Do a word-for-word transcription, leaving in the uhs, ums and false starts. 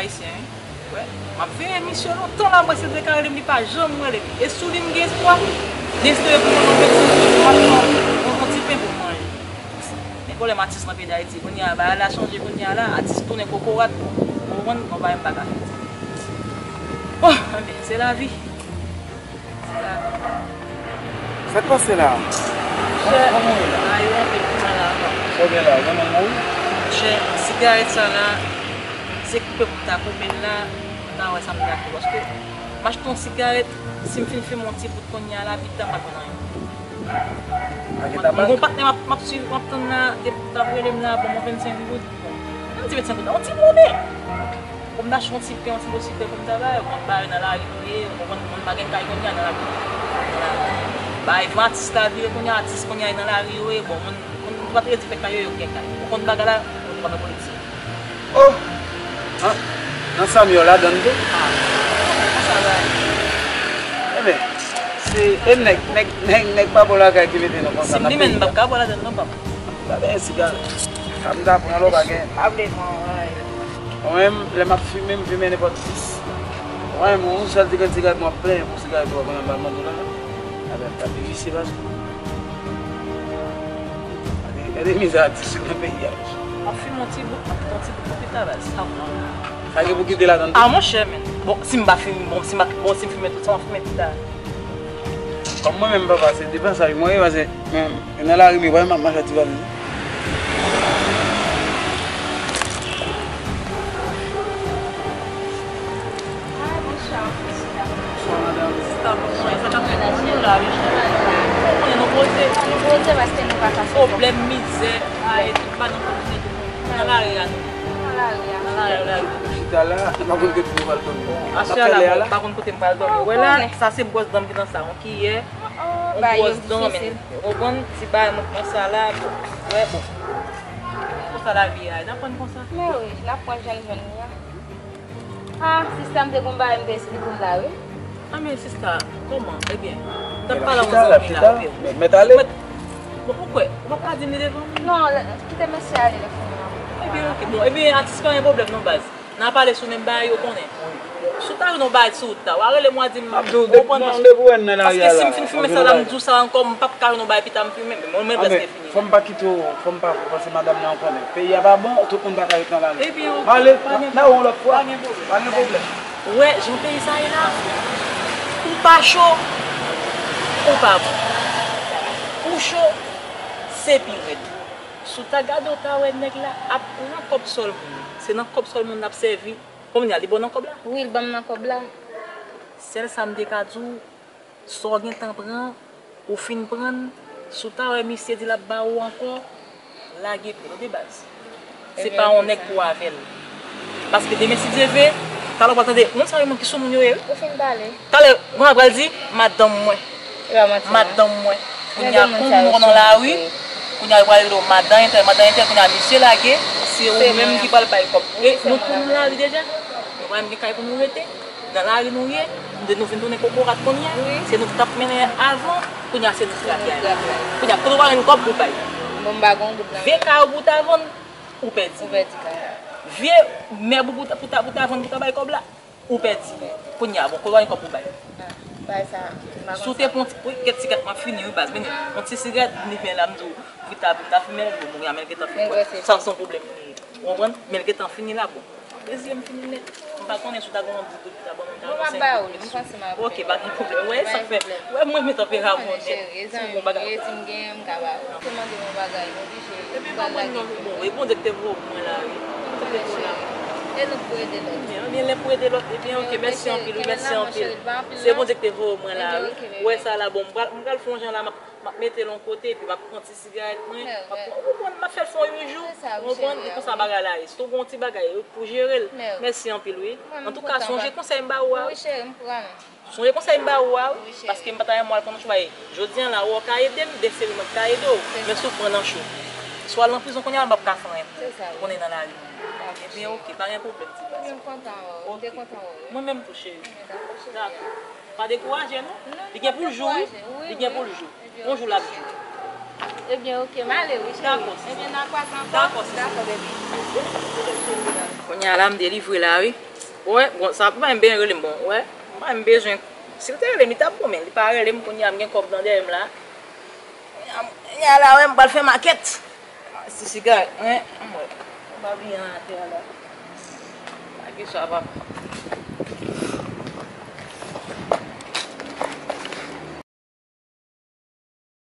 Ayisyen, wi. Wè, m ap veye misye lontan la, mwen, si l te ka rele m, li pa janm rele m. E sou li m gen espwa. Li espere pou mwen, mwen, mwen, mwen, mwen, mwen, mwen, mwen, ti pen pou mwen. Men pwoblèm atis nan peyi Dayiti, kounye a, bagay la chanje, kounye a la, atis tounen kokorat, ou konprann, gon bagay m pa ka fè. Oh, enben, se lavi. Se lavi. Sa k pase la? Monchè, bagay yo anpil pou mwen la, papa. Sa w gen la, ou gen moun mouri? Monchè, sigarèt sa la, se koupe pou m ta koupe l la, m ta wè sa m ta fè. Paske m achte yon sigarèt, si m fin fimen yon ti bout kounye a la, pita m pa konn anyen. Mwen gon patnè m ap, m ap swiv, m ap tann la, depi l ap rele m la, bon, mwen vennsenk goud. Bon, menm ti vennsenk goud la, yon ti monnen. Pou m ta achte yon ti pen, yon ti bò sikrè pou m ta bay, bon, m bay nan lari nou ye, ou konprann, moun pa gen kay kounye a nan lari. Bay van atis la vire kounye a, atis kounye a nan lari yo ye, bon, moun, moun pa t redi fè kay yo, yo gen kay. Ou konn bagay la, ou konn politik. Oh! Nan, nan Samuel ladann tou? Ah, konsa la ye. Enben, se, e nèg, nèg, nèg, nèg pa bò lakay ki mete nou konsa. Si m li menm, m p ap ka bò ladann non, pap. Pa benyen sigarèt. Sa m ta pran lò pa gen. Pa vle pran, wi. Mwen menm, lè m ap fimen, m fimen nenpòt dis. Mwen menm, yon sèl ti grenn sigarèt, mwen ap plenyen pou sigarèt ou ap pran anba manto la. Enben, m t ap visye paske. Gade, gade mizè atis yo nan peyi a. Ap fimen yon ti bout, ap fimen yon ti bout pou pita baz. Sa pran. Sa gen pou kite ladann tou? Ah, monchè, men. Bon, si m pa fimen, bon, si m pa, bon, si m fimen tout sa, m ap fimen pita. Kòm mwen menm, papa, se depann sa, mwen, paske, men, nan lari, men, wè, m ap mache ak ti valiz. Ah, bonswa, bonswa. Bonswa, madanm. Sista, bonswa. Sa k ap fèt? Nou la, wi. Ou konnen nou poze. Nou poze paske nou pa ka sòti. Pwoblèm, mizè, ay, tout pa nan kote nou. Nan lari a nou. Nan lari a. Nan lari a. Chita la, nou pa konn kote nou pral dòmi. Aswè a la, bon, pa konn kote m pral dòmi. Wè la, sa se bwòs dan m ki nan sa, yon kiyè, yon bwòs dan, men. Ou konprann? Ti bagay mwen pran sa la, bon. Wè, bon. Konsa lavi a, n ap pran konsa. Men wi, n ap pran jan n jwenn li a. Ah, sista, m te gon bagay m te esplike w la, wi. Ah, men sista, kòman? Ebyen, m t ap pale avè w zanmi la, ebyen. Mèt ale. Bon, ou kwè, ou p ap ka di m li devan m? Non, kite mesye ale, lè fini an. Ebyen, oke. Bon, ebyen, atis pa gen pwoblèm non, baz. N a pale sou menm bagay yo konnen. Si w ta jwenn yon bagay sou wout la, w a rele m, w a di m, ou konprann, paske si m fin fimen sa la, m di w sa ankò, m p ap ka jwenn yon bagay pita m fimen, men mwen, mwen prèske fini. Fò m pa kite w, fò m pa, paske madanm nan konnen. Peyi a pa bon, tout moun pa ka ret nan lari. Ebyen, oke. Ale, n a wè w lòt fwa. Pa gen pwoblèm. Pa gen pwoblèm. Ou wè, jan peyi sa ye la, ou pa cho, ou pa bon. Ou cho, se pi rèd. Si w ta gade, w ta wè nèg la ap pran kòb sòl moun. Se nan kòb sòl moun l ap sèvi. Kounye a, li ba w nan kòb la? Wi, l ban m nan kòb la. Sèl sa m te ka di w, sa w gentan pran, ou fin pran l, si w ta wè misye di l ap ba ou ankò, lage pye w de baz. Se pa yon nèg pou avè l. Paske demen, si Dye vle, talè w pral tande, moun sa yo menm ki sou moun yo ye, wi. Ou fin pale. Talè, moun ap pral di, madanm mwen. Madanm mwen. Kounye a, kou m nan lari, kounye a, yo pral rele w madan entèl, madan entèl, kounye a, misye lage, se ou menm ki pral bay kòb. E nou tou nan lari deja. Nou pa menm gen kay pou nou rete. Nan lari nou ye, nou vin tounen kokorat kounye a. Se nou ki t ap mennen avan, kounye a se nou ki ap bay. Kounye a, kote w pa jwenn kòb pou bay. Bon, m pa gon goud nan men. Vye kay ou pou ta vann, ou pèdi. Ou pèdi kay la. Vye mèb ou pou ta, pou ta, pou ta vann, pou ta bay kòb la, ou pèdi. Kounye a, bon, kote w pa jwenn kòb pou bay. Ah, bay sa, m pa konn sa. Si w te pran yon ti, wi, kèt sigarèt, m ap fini, wi, baz. Men, yon ti sigarèt, m li men la, m di w, pou ta, pou ta fimen l, bon, kounye a, men l gentan fini. Sa se yon pwoblèm. Ou konprann? Men l gentan fini la, bon. Plezi m fini nèt. M pa konnen si w ta gen yon ti goud pou ta ban m, m ta... Bon, m ap ba ou li, m panse m ap... Oke, pa gen pwoblèm. Wè, sa k fè. Wè, mwen renmen tanperamant w nèt. Cheri, e zanmi m ye, si m genyen, m ka ba ou. Ou te mande m yon bagay, m oblije. Epi m pa konprann non, bon, e Bondye ki te voye w mwen la, wi. Bondye ki te voye w la. E nou pou ede lòt. Ebyen, ebyen, lè pou ede lòt, ebyen, oke, mèsi anpil, wi, mèsi anpil. Se Bondye ki te voye w mwen la, wi. Ou wè sa la, bon, m pral, m pral fè yon jan la, m ap, m ap mete l yon kote, epi m ap pran ti sigarèt mwen, m ap pran, ou konprann, m ap fè l fè yon uit jou, ou konprann, e konsa bagay la ye. Si w gen yon ti bagay, ou pou jere l. Mèsi anpil, wi. Antouka, sonje konsèy m ba ou a, wi. Sonje konsèy m ba ou a, wi, paske m pa ta renmen w al pran nan cho, paske jodi a la, ou ka ede m, de seri mwen ki ka ede w, men si w pran nan cho, si w al nan prizon kounye a, m p ap ka fè anyen pou ou. Konnen nan lari. Ebyen, oke, pa gen pwoblèm, ti baz. Mwen menm tou, cheri. Dakò. Pa dekouraje, non. Li gen pou l jou, wi. Li gen pou l jou. Yon jou l ap jou. Ebyen, oke, m ale wi, cheri. Dakò, sista. Ebyen, n a kwaze ankò. Dakò, sista. Dakò, baby. Kounye a la, m delivre la, wi. Ou wè, bon, sa pa menm bezwen rele m, bon, ou wè. M pa menm bezwen. Si l te rele m, li t ap bon, men li pa rele m, kounye a, m gen kòb nan dèyè m la. Kounye a, kounye a la, wè, m pral fè makèt. Si sigarèt mwen, m wè. M pa bliye an atè a la. Aki sa, papa.